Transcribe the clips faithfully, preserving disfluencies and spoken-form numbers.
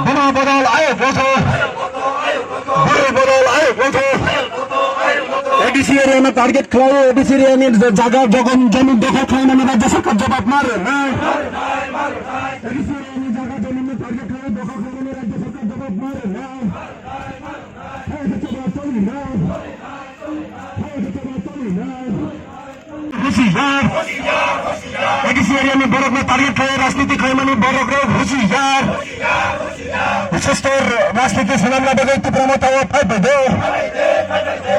Buma bodol ayok gotho. Buma bodol ayok gotho. A D C area no target khlai, A D C area ni jaga jogon jomin dokhol khlaimani Rajya Sarkar jawab ma rwnai. A D C area ni jaga jomin no target khlai, dokhol khlaimani Rajya Sarkar jawab ma rwnai. Husiar. A D C area ni borok no target khlai rajniti khlaimani borok rok husiar. Sostor rajniti swnamna bagwi Tipra Motha o phai paido.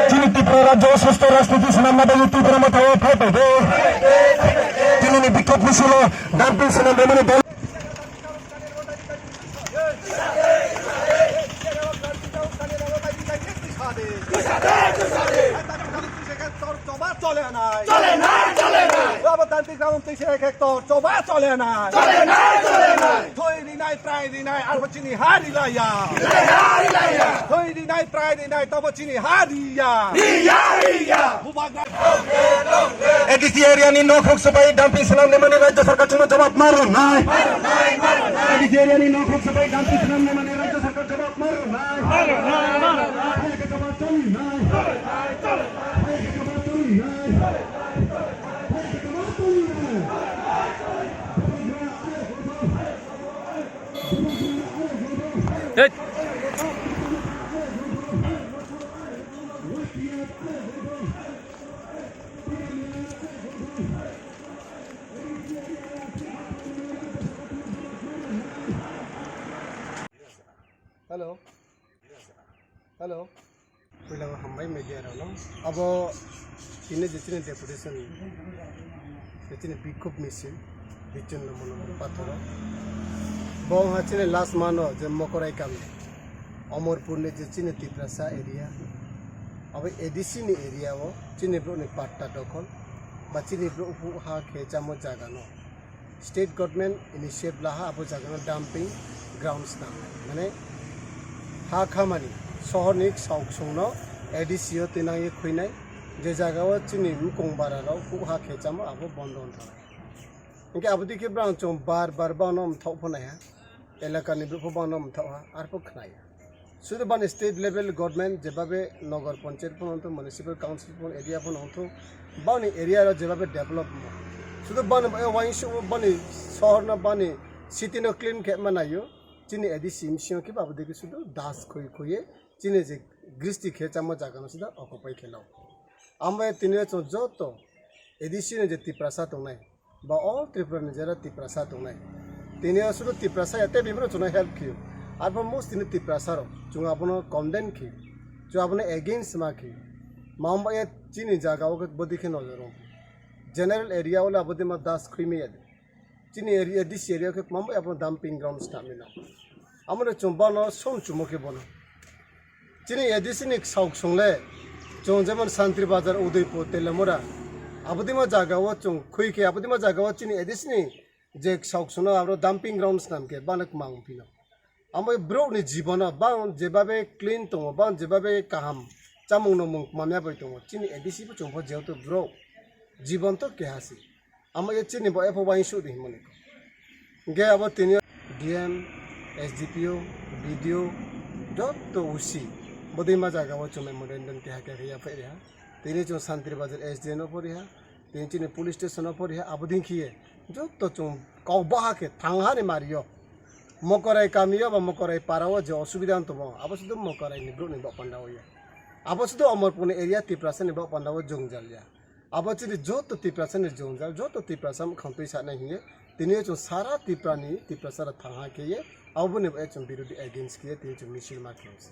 Chini Tripura rajyo sostor rajniti swnamna bagwi Tipra Motha o phai paido. Chini ni bikhop misil o dumping swnam rwmani dol. চলে নাই, চলে নাই। চলে নাই, চলে নাই। জবরদস্তি গ্রাম থেকে এক হেক্টর চবা চলে নাই। চলে নাই, চলে নাই। থই রি নাই, প্রায় রি নাই, আর চিনি হারি লাইয়া। হারি লাইয়া। থই রি নাই, প্রায় রি নাই, তব চিনি হারিয়া। রিয়া, রিয়া। বুবাগ্রা। A D C area ni nok huk sabai dumping swnam ni mani Rajya Sarkar chwngno jawab ma rwnai. A D C area ni nok huk sabai dumping swnam ni mani Rajya Sarkar jawab ma rwnai. Hello. Hello. Puila o hambai media rokno. Abo tini je chini deputation, je chini bikhub misil, bichun no mono pathoro. Bo ha chini last mano je Mokorai kami, Omorpur ni je chini Tiprasa area, abo A D C ni area o chini borok ni patta dokhol, ba chini borok ha khe chamo jaga no. State government initiative laha abo jagano dumping grounds nangnai. Mane ha khamani sohorni sauk songno A D C o twinangye khuinai, je jagao chini mukung bararok huk ha khechamo abo bondo wngthang. Hinkhe abodikhe brang chwng bar bar bangno mthok phunaiha, elakani borokpho bangno mthokha, arpho khnaya. Sudu bani state level government jebabe nogor panchayat phano wngthok, municipal council phano, area phano wngthok, bani area rok jebabe develop wngmo. Sudu bani bai wainsu bani sohor no bani city no clean khe ma naio, chini A D C M C o khe babo degi sudu das khoi khoye chini je gristi khe chama jaga no sudu occupy khe lao. Ambai tini chwng joto A D C ni je Tiprasa tongnai, ba all Tripura ni jera Tiprasa tongnai. Tini o sudu Tiprasa ya tei bibro chwngno help khiyo. Arpho most tini Tiprasa rok chwng abono condemn khiyo. Chwng abono against ma khiyo. Mamba ya chini jaga o bodi khe nojor rong. General area o le abodi ma das khoi me ya de. Chini area, A D C area khe mamba ya abono dumping ground stamina. Amone chwng bono som chumo khe bono. Chini A D C ni sauk songle, chwng jemon Santri Bazar, Udaipur, Telemura, abodima jaga o chwng khui khe, abodima jaga o chini A D C ni je sauk songno abo dumping ground swnam khe, bano kwmang phino. Amo borok ni jibono, bang jebabe clean tongo, bang jebabe kaham chamung nongmung manya bai tongo, chini A D C bo chwng bo jehetu borok jibon to keha si. Amo ye chini bo epho wainsu di himoni. Hingke abo tini D M, S D P O, B D O, joto O C, bodima jaga o chumai modern den keha keha ya phai reha. Tini chung Santri Bazar S D N o phori ha, tini chini police station o phori ha, abo din khiye joto chung kok baha khe thang ha ni mario. Mokorai kami o ba Mokorai para o je osubida wng tongo, abo sudu Mokorai ni borok ni bok panda o ya. Abo sudu Omorpur ni area Tiprasa ni bok panda o jwngjal ya. Abo chini joto Tiprasa ni jwngjal, joto Tiprasa mwkhang twi sanai hiye, tini o chwng sara Tripura ni Tiprasa rok thang ha khe ye, abo ni bo chwng birodhi against khe ye, tini chwng misil ma khe se.